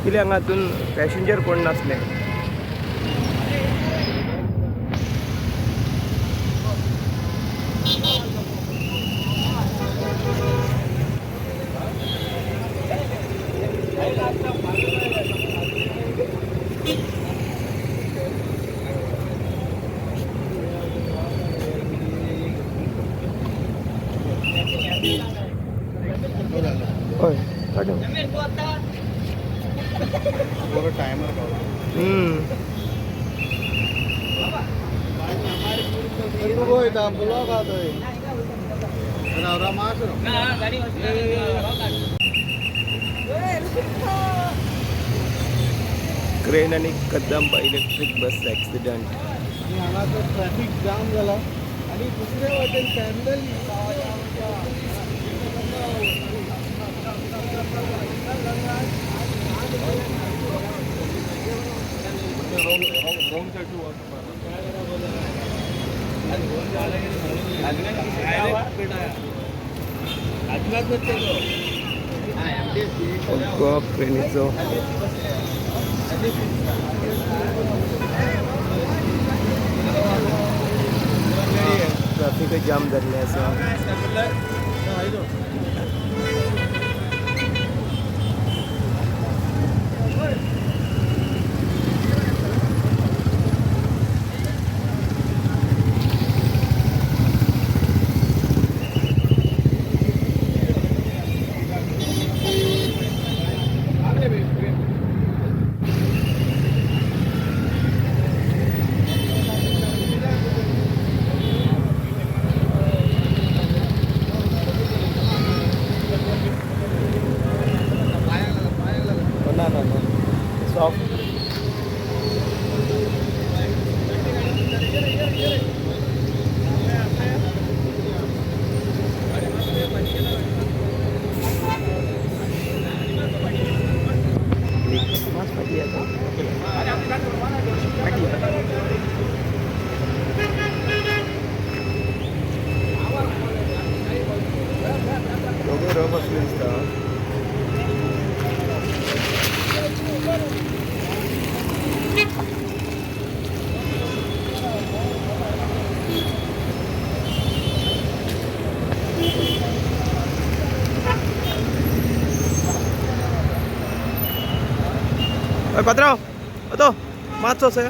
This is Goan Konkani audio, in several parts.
लकीली हांगा हातून पॅसेंजर कोण नासले. हय. बरो टायमर पावला. तूं वयता ब्लॉक आहा थंय. राव राव मातसो राव. क्रेन आणि कदंब इलेक्ट्रीक बस ॲक्सिडंट. आणि हांगासर ट्रॅफिक जाम जाला आणि दुसरे वाटेन पॅरलली गोवा क्रेनीचो ट्रॅफिक जाम जाल्लें आसा. ना ना ना, सॉफ्ट. मात फाटी येता, फाटी. दोगूय रफ आसले दिसता. हय पात्रांव, अतो मातसो सर.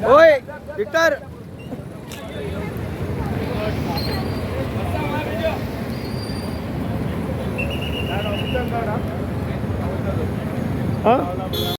ओय विक्टर. हा.